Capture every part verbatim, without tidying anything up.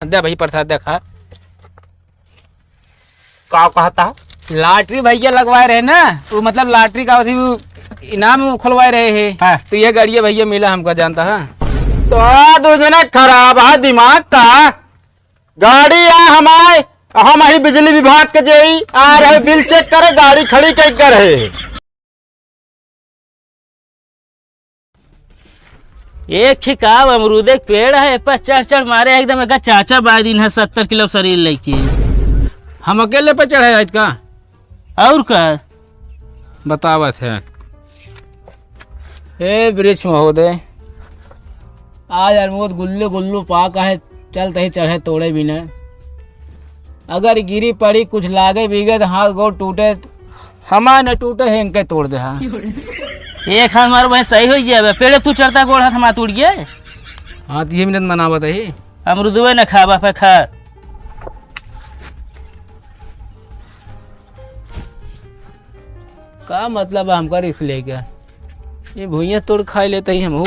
दे भाई, प्रसाद दे, खा। का कहता है? लॉटरी भैया लगवाए रहे ना, वो मतलब लॉटरी का अथी वो इनाम खुलवाए रहे हैं। हाँ। तो ये गाड़िया भैया मिला हमका, जानता है। तो दू जने खराब है दिमाग का। गाड़ी आ हमारे, हम ही बिजली विभाग के जेई, आ रहे बिल चेक करे, गाड़ी खड़ी कई कर रहे हैं। एक ही का अमरूदे के पेड़ है, ए पर चढ़ चढ़ मारे एकदम, एका चाचा बाय दिन है सत्तर किलो शरीर लेके। हम अकेले पे चढ़े आइत का? और का? बतावत है। ए वृक्ष महोदय, आज अमरूद गुल्लू गुल्लू पाक है, चलते ही चढ़े तोड़े बिना। अगर गिरी पड़ी कुछ लागे बिगे तो हाथ गोड़ टूटे, हमार न टूटे है, इनके तोड़ दे, हाँ। एक हाथ मारो, वहीं सही हो जावे। पेड़ तू चढ़ता, गोड़ हाथ हमार टूट गए। हाँ, तो ये मिनट मनावत है। अमरूदवे न खाबा, पे खा। का मतलब है हमका रिस्क लेके? ये भुइयां तोड़ खाई लेते ही हम हो।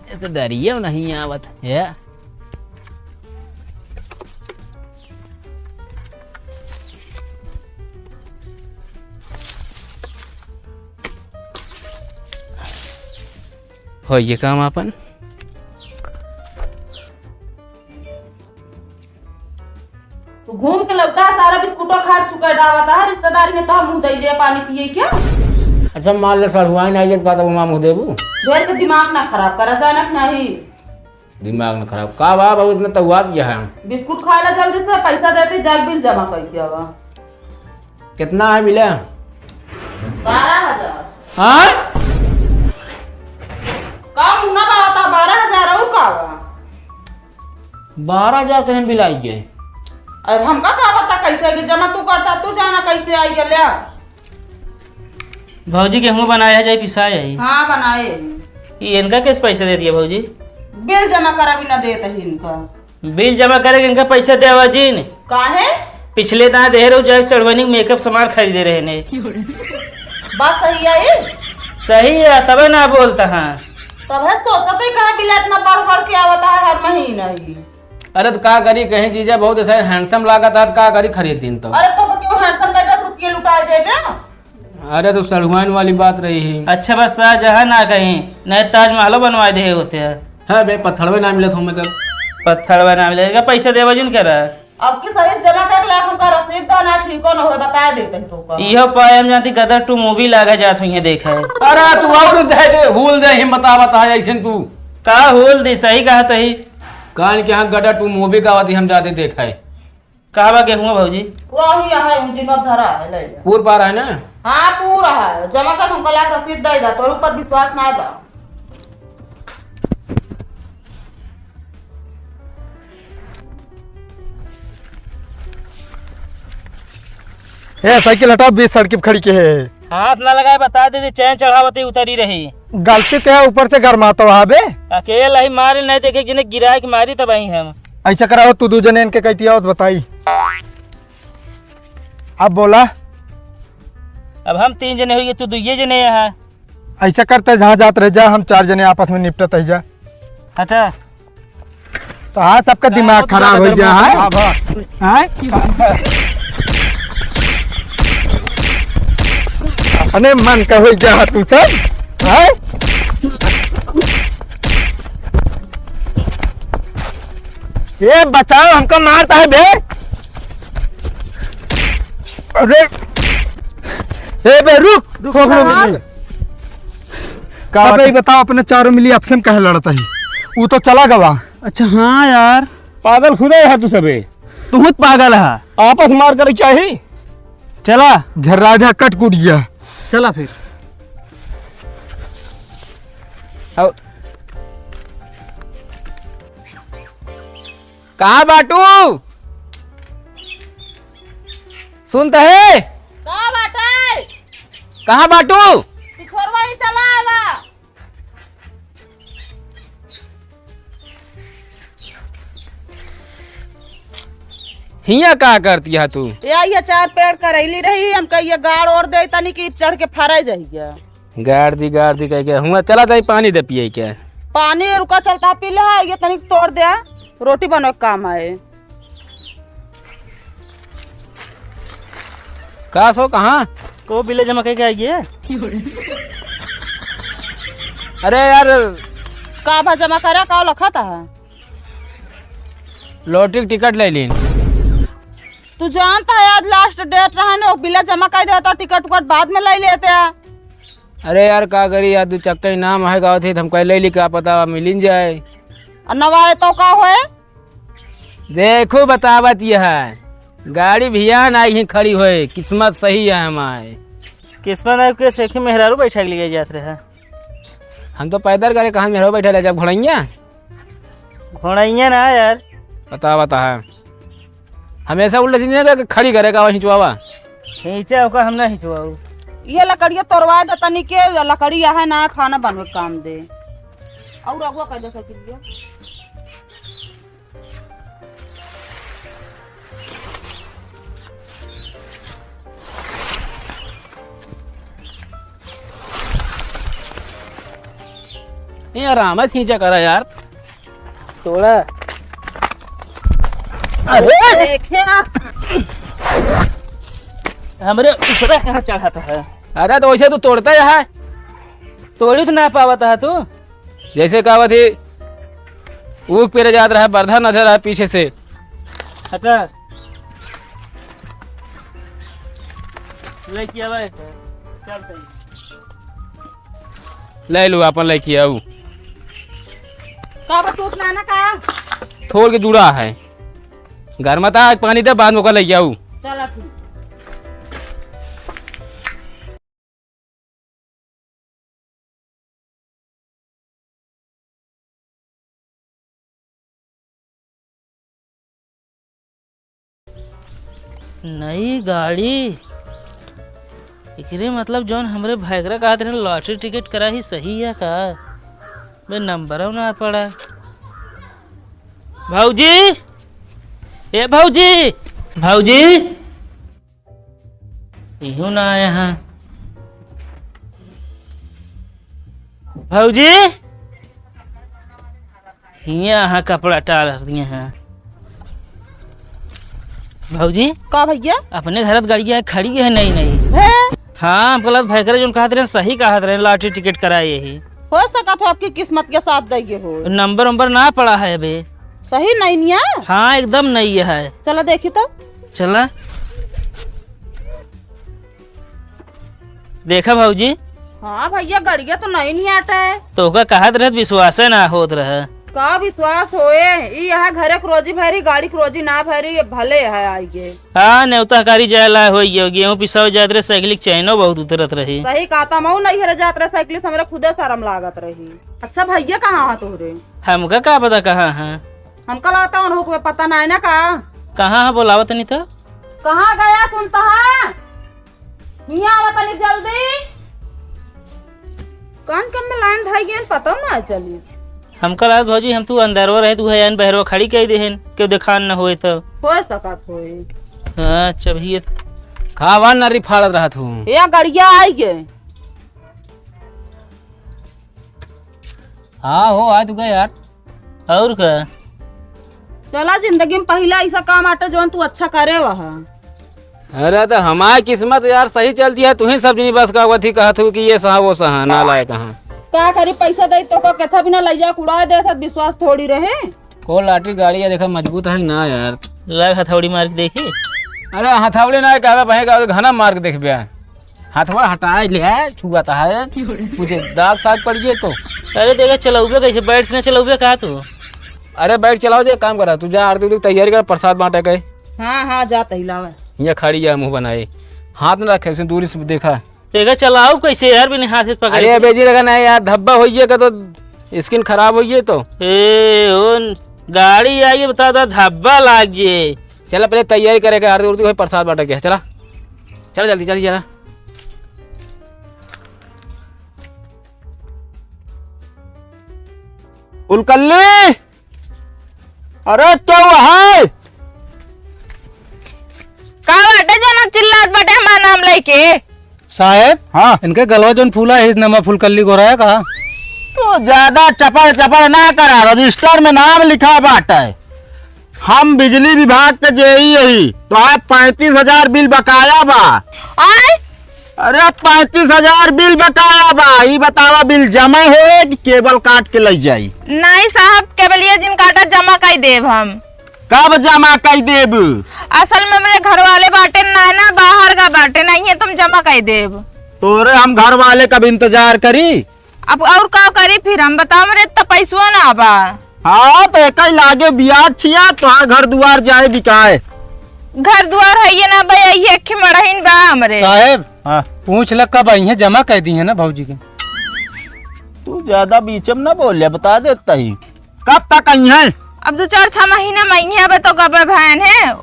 ये तो डरिए नहीं आवत है। हो ये काम आपन। तू घूम के लौटा, सारा बिस्कुटो खा चुका डावा था, रिश्तेदारी में तो मुंह दई जे पानी पिए क्या? अच्छा, मान ले सड़ुआइन आई जब का तब माँ मुँह देबू? ढेर के दिमाग ना खराब करा, जानत नहीं। दिमाग ना खराब का बा बाबू, इतना तउआत क्या है? बिस्कुट खा ले जल्दी से, पैसा देते, जाके बिल जमा करके आवा। कितना है बिल? बारह हजार। हाँ? का मुन्ना बाबा था, बारह हजार और का बा? बारह हजार कहीं बिल आई गए। अब हमका का पता कैसे आई गए, जमा तू करता, तू जाना कैसे आई गए, ल्या। भौजी गेहूं बनाए है, जाई पिसाए आई। हाँ, बनाए। ई इनका कैसे पैसा दे दिया भौजी? बिल जमा करा भी ना देत है इनका। बिल जमा करे के इनका पैसा देवा जिन। काहे? पिछले दाएं देहे रहू जाए सड़वनी मेकअप सामान खरीदे रहे ने। बात सही है ई? सही है, तबे ना बोलता हाँ। तब है सोचत है कहाँ बिल इतना बढ़ बढ़ के आवता है हर महीना ही। अरे तो का करी, कहीं जीजा बहुत ऐसा handsome लागत है, तो का करी, खरीद दिन तो। अरे तो क्यों handsome कहता, रुपये लुटाए देबे? अरे, तो सड़ुआइन वाली बात रही है। अच्छा, बस शाहजहां ना कहीं, नहीं ताजमहलो बनवा दे होते हैं। हाँ बे, पत्थरवे ना मिलत हमें कब। पत्थरवे ना मिले, का पैसा देवा जिन करा। अब की सही जमा कर लाख हमका रसीद दो ना, ठीक न होए, बता देते हैं तो का। इहो पाए हम जानती गदर टू मूवी लागा जात हुई है, देखा है। अरे, तू और दे दे, हुल दे, हिम्मत आवत है ऐसे तू। का हुल दी, सही कहा तही। कान के यहाँ गदर टू मूवी का आवत ही, हम जाते देखा है। का बा गेहुआ भौजी? वही है, उंजिन में धरा है, ले ले। पूर पार है ना? हाँ, पूरा है। जमा कर हमको लाख रसीद दे दा, तोर ऊपर विश्वास ना बा। ए, साइकिल हटाओ, बीच सड़क पे खड़ी के है। हाथ ना लगाए, बता दे, चैन चढ़ावती उतरी रही। गलती के है, ऊपर से गरमाता हुआ बे। अकेला ही मारे, नहीं देखे जिन्हें गिराए के मारी तब आई हम। ऐसा कराओ, तू दू जने इनके कहती आओ तो बताई। अब बोला। अब हम तीन जने होइए, तू दुइये जने यहाँ। ऐसा करते, जहाँ जात रह जा, हम चार जने आपस में निपटत रह जा। हटा। तो हाँ, सबका दिमाग खराब हो गया है। हाँ, हाँ। हैं? अपने मन का हो गया है तू सब, हैं? ए, बचाओ, हमका मारता है बे। अरे, ए बे, रुक, रुक, छोड़ दे। का अबे, बात है? बताओ, अपने चारों मिली आपसे में काहे लड़ता है? वो तो चला गवा। अच्छा, हाँ यार। पागल खुदे है तू सबे। तू खुद पागल है। आपस मार कर चाही। चला। घर राजा कट कूट गया। चला फिर। अब कहाँ बाटू? सुनत है? का बाटे? कहाँ बाटू? पिछोरवा ही चला आवा। हियाँ का करती है तू? या, ये चार पेड़ करैली रही, हम कहिए गाड़ ओढ़ दे तनी कि चढ़ के फरे जाइए। गाड़ दी, गाड़ दी कह के, हुआँ चला जाई पानी दे पिए के। पानी रुका चलता पी ले, ये तनी तोड़ दे, रोटी बनवे के काम आए। का सो, कहाँ? वो बिल जमा करके आइए। अरे यार। का भा जमा करे, का लखत है? लॉटरी के टिकट ले लीन। तू जानता है आज last date रहे ना, वो बिल जमा कर देता, टिकट उकट बाद में ले लेते हैं। अरे यार, का करी यार, दू चक्का इनाम है गावत है, तो हम कह ले ली, का पता मिलिन जाए। और नवाए तो का होए? देखो बतावत यह है, गाड़ी भियान आई ही खड़ी होए, किस्मत सही है हमारे। किस्मत है के सेखी मेहरारू बैठा के लिए जात रहे। हम तो पैदल करे, कहाँ मेहरारू बैठा ले जाब घोड़ैया? घोड़ैया ना यार। बतावत है, हमेशा उल्टा सीधे ना करके खड़ी करे का हिंचवावा। हिंचा ओका हम ना हिंचवाऊ। ये लकड़िया तोड़वा दे तनी के, लकड़ी है ना खाना बनवे काम दे। और अगुआ कर दे सकिलिया। ये आराम से खींचा करा यार। तोड़ा। अरे देखे आप। हमरे दूसरा कहाँ चढ़ाता है? अरे तो वैसे तू तोड़ता ही है। तोड़ी तो ना पावत है तू। जैसे कहावत ही, ऊख पेरे जात रहा, बरधा नजर आया पीछे से। हटा। लेके आवा एक। चल सही। ले लो, अपन लेके आओ। का बा, टूट ना ना का? थोड़ के जुड़ा है। घर में था, आज पानी दे, बाद में ओका लेके आओ। चला ठीक। नई गाड़ी। एकरे मतलब जौन हमरे भैकरा कहत रहे लॉटरी टिकट करा ही सही है का? बे नंबर ना पड़ा। भौजी, ए भौजी, भौजी, इहू ना आया है। भौजी, हियाँ अहाँ कपड़ा टाल दिए हैं। भौजी, का भैया? अपने घरत गाड़िया खड़ी है नई नई। है? हाँ, हम कहत भैकरा जौन कहत रहे, सही कहत रहे, लॉटरी टिकट कराए यही। हो सकत हो आपकी किस्मत के साथ दइए हो। नंबर उम्बर ना पड़ा है अबे। सही नई निया? हाँ, एकदम नई है। चला देखी तो। चला। देखा भौजी। हाँ भैया, गड़िया तो नई नियाट है। तोहका कहत रहत विश्वासे ना होत रहे। का विश्वास होए? ई यह घरे के रोजी भरी, गाड़ी के रोजी ना भरी, ये भले है आई गे। हाँ, नेवता हकारी जाए ला होई गयो, गेहूं पिसावे जात रहे, साइकिल के चैनो बहुत उतरत रही। सही कहता, मऊ नहीं हरे जात रहे, साइकिल से हमरे खुदे शर्म लागत रही। अच्छा भैया, कहाँ है तोहरे? हमका का पता कहाँ है? हमका लागता उन्हों को पता ना है ना का। कहाँ है बोलावत नहीं तो? कहाँ गया सुनता है? हियाँ आवा तनी जल्दी। कान कम में लाइन धाई गयन, पता ना चली। हमका लागत भौजी, हम तू अंदरवा रहे, तू है यान बहरवा खड़ी कई देहन, केहू देखान न होए तो। हो सकत होए। अच्छा भैया, खावा नरी फाड़त रहत हूँ। या गड़िया आई गए। हाँ हो, आ तू गए यार। और का? चला, जिंदगी में पहिला ऐसा काम आटे जौन तू अच्छा करे वहा। अरे तो हमार किस्मत यार सही चलती है, तुही सब जनी बस का वथी कहत हो कि ये सहा वो सहा, नालायक हाँ। का करी, पैसा दे तो का कथा बिना लैया के उड़ा देत, विश्वास थोड़ी रहे। को लाटरी गाड़ी है, देखा मजबूत है ना यार। लाग हथौड़ी मार के देखी। अरे हथौड़ी ना कहबे, बहे का घना मार के देखबे। हथवा हटाए ले, छुआता है। कुछ दाग साग पड़ गए तो। अरे देखा, चलौबे कैसे, बैठ के ना चलौबे का तू? अरे बैठ चलाओ, जे काम करा, तू जा आरती उरती की तैयारी कर, प्रसाद बांटे के। हाँ, हाँ, जा तही लावे। ये खड़ी है मुंह बनाए, हाथ ना रखे, उसे दूरी से देखा। देखा, चलाओ कैसे यार, बिना हाथ से पकड़े। अरे अबे जी, लगा ना यार, धब्बा होइए का तो, स्किन खराब होइए तो। ए, ओ, गाड़ी आई, बता दा, धब्बा लाग जे। चला, पहले तैयारी करे के, आरती उरती होई, प्रसाद बांटे के, चला। चला जल्दी, जल्दी चला। उलकल्ली, अरे क्या हुआ है? बटे हमार नाम लेके। साहेब, हाँ। इनके गलवा जौन फूला है, इस नमा फूल कल्ली गोरा है का? तू ज्यादा चपड़ चपड़ ना करा, रजिस्टर में नाम लिखा बाटे। हम बिजली विभाग के जेई यही, तो आज पैंतीस हजार बिल बकाया बा। आय? अरे, पैंतीस हजार बिल बकाया बा। ई बतावा, बिल जमा होए कि केबल काट के लई जाई? नहीं साहब, केबलिया जिन काटा, जमा कई देब हम। कब जमा कई देब? असल में हमरे घर वाले बाटे ना, ना बाहर का बाटे, नहीं है तो हम जमा कई देब। तोरे हम घर वाले कब इंतजार करी? अब और का करी फिर हम, बताओ, हमरे त पैसवा ना बा। हाँ, तो एक ही लागे बियाज छिया, तोहार घर दुआर जाए बिकाए। घर दुआर है ये ना बा, यही एक मड़हिन बा हमरे। साहेब, हाँ। पूछ ल कब आई है, जमा कई दी है ना भौजी के। तू ज्यादा बीच में ना बोले, बता देता ही। कब तक आई है? अब दो चार छह महीना में आई है, अब तो गबे भैन है।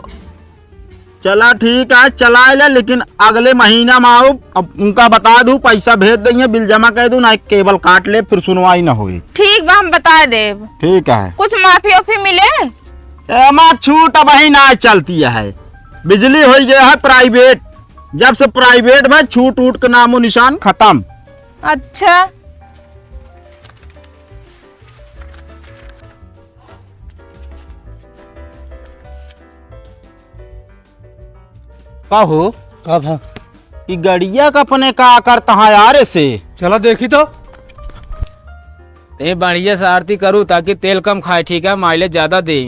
चला ठीक है, चला ले, लेकिन अगले महीना में आओ। अब उनका बता दू, पैसा भेज देइए, बिल जमा कर दू, ना केबल काट ले, फिर सुनवाई ना होई। ठीक बा, हम बता देब। ठीक है। कुछ माफी ओफी मिले? एमा छूट अबही ना चलती है, बिजली हो गया है प्राइवेट, जब से प्राइवेट में छूट उट के नामो निशान खत्म। अच्छा। का हो? का भा? ई गड़िया का अपने का करता है यार ऐसे? चला देखी तो। ए, बढ़िया से आरती करू ताकि तेल कम खाए, ठीक है, माइलेज ज्यादा दे।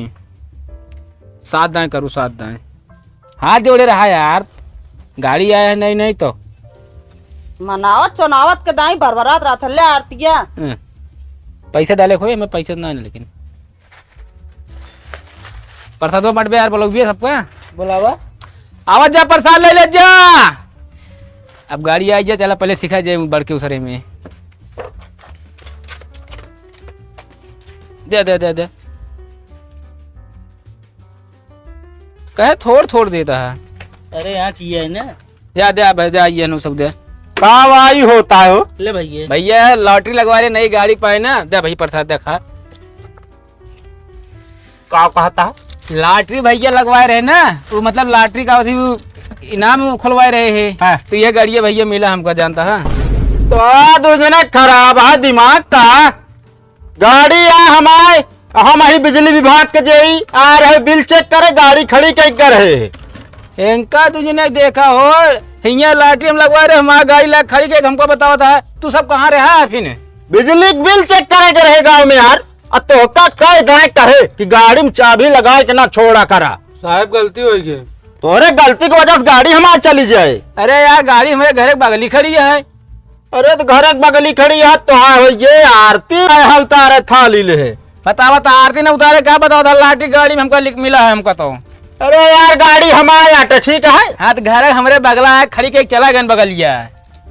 साथ दाएं करू, साथ दाएं। हाथ जोड़े रहा यार, गाड़ी आया है, नहीं, नहीं तो। मनावत चुनावत के दाई बरबरात रहत ले आरतिया। हम्म। पैसा डाले खोए, मैं पैसा ना, लेकिन प्रसादवा बंटबे यार, बोलौबे सबका। बोलावा। आवत जा, प्रसाद ले ले जा। अब गाड़ी आई जा, चला पहले सिखा जाए बड़के उसरे में। दे, दे, दे, दे। कहे थोड़ थोड़ देता है। अरे यहाँ किया है ना। जा दे, अब जा, ये नु सब दे। का भाई होता है हो? ले भैया। भैया, लॉटरी लगवा रहे, नई गाड़ी पाए ना, दे भाई प्रसाद देखा। का कहता है? लॉटरी भैया लगवाए रहे ना, वो मतलब लॉटरी का अथी वो इनाम खुलवाए रहे हैं। हाँ। तो ये गाड़िया भैया मिला हमका, जानता है। तो आ दो जने खराब है दिमाग का। गाड़ी आ हमारे, हम ही बिजली विभाग के जेई आ रहे, बिल चेक करे, गाड़ी खड़ी कई कर रहे हैं। इनका दो जने देखा हो, हियाँ लॉटरी हम लगवाए रहे, हमारा गाड़ी ला खड़ी के हमको बतावत है, तू सब कहाँ रहा है फिर? बिजली के बिल चेक करे के रहे गाँव में यार। आ तोहका कह दाए कहे कि गाड़ी में चाबी लगाए के ना छोड़ा करा। साहब, गलती हो गई। तोरे गलती की वजह से गाड़ी हमार चली जाए। अरे यार, गाड़ी हमारे घर के बगली खड़ी है। अरे तो घर के बगली खड़ी है, तो हाँ हो ये आरती में हम उतारे थाली ले। बतावा तो आरती ना उतारे, क्या बतावा था, लाठी गाड़ी में हमका लिख मिला है हमका तो। अरे यार, गाड़ी हमारे आटे, ठीक है। हाँ, तो घर हमरे बगला है, खड़ी के चला गए बगलिया।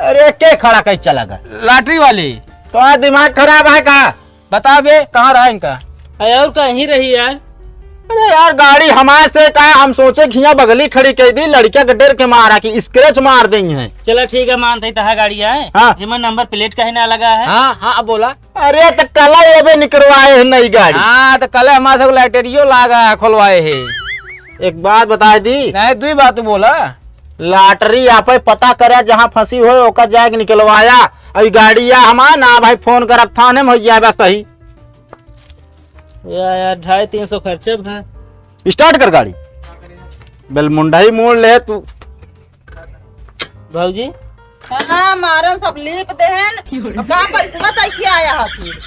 अरे, के खड़ा कहीं चला गए? लॉटरी वाली। तो दिमाग खराब है का? बता बे, कहाँ रहा इनका? अरे और कहीं रही यार। अरे यार, गाड़ी हमारे से का, हम सोचे कि हियाँ बगली खड़ी कह दी, लड़किया के डर के मारा कि स्क्रैच मार देंगे। चला ठीक है, मानते ही तहा गाड़ी है। हाँ। जेमा नंबर प्लेट कहीं ना लगा है। हाँ, हाँ, अब बोला। अरे तो कल ये बे निकलवाए है नई गाड़ी। हाँ, तो कल हमारे सब लाइटरियो लागा है, खुलवाए है। एक बात बता दी। नहीं, दुई बात बोला। लॉटरी आप ही पता करे, जहाँ फंसी हो ओका जाके निकलवाया। अभी गाड़ी या हमार ना भाई, फोन करब थाने में हो जाए बस सही। या यार, ढाई तीन सौ खर्चे हैं। स्टार्ट कर गाड़ी। बेलमुंडा ही मोड़ ले तू। भौजी। हाँ, मारन सब लीप देहन। अब का पैसा बताई के आया है फिर?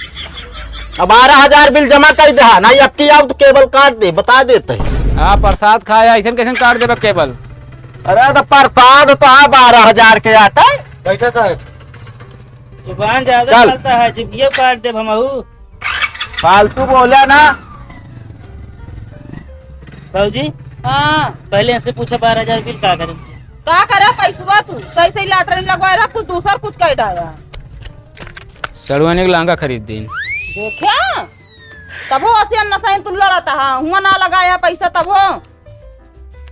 अब बारह हजार बिल जमा कर दे, ना अब की आओ तो केबल काट दे, बता देते हैं। हाँ, प्रसाद खाया, ऐसन कैसन काट देबे केबल? अरे तो प्रसाद तो हाँ बारह हजार के आटा है। बैठा साहब। जुबान ज्यादा चल। चलता है, जिभिया काट देब हमहू। फालतू बोला ना। भौजी। हाँ। पहले इनसे पूछा, बारह हजार बिल का करे? का करे पैसवा तू? सही सही लॉटरी में लगवाए रहा, कुछ दूसर कुछ कह डाया। सड़ुआने के लहंगा खरीद दिन। देखा? तबो असियन नसाइन तू लड़ता है, हुआ ना लगाया पैसा तबो।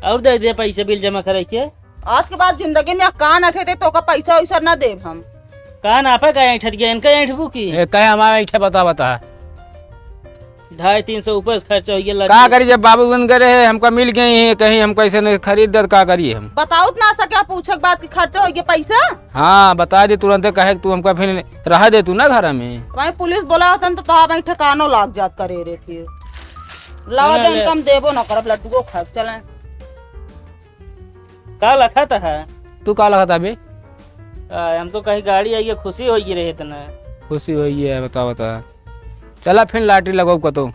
और दे दे पैसे बिल जमा करे के। आज के बाद जिंदगी में कान अठे दे तो का पैसा वैसा ना देब हम। कान आपे का ऐंठत गया, इनका ऐंठबू की? ए, कहे हमारा ऐंठे बता, बता। ढाई तीन सौ ऊपर से खर्चा होइ गया, का लड़की। करी, जब बाबू बन गए रहे, हमका मिल गए हैं, कहीं हमको ऐसे नहीं खरीद दे, का करिए हम? बताउत ना सके, पूछे के बाद कि खर्चा होइ गया पैसा। हाँ, बता दे तुरंते, कहे कि तू हमका फिर रह दे तू ना घर में। भाई, पुलिस बोला होता न तो तोहार भाई ठिकानो लाग जात करे रे फिर। लावा ना दे, ले। हम देबो ना करब, लड्डुओ खा के चले। का लखत है? तू का लखत अबे? आ, हम तो कहीं गाड़ी आई है, खुशी होइ गई रहे इतना। खुशी होइ गई है, बता, बता। चला फिर लाटरी लगाओ कतो।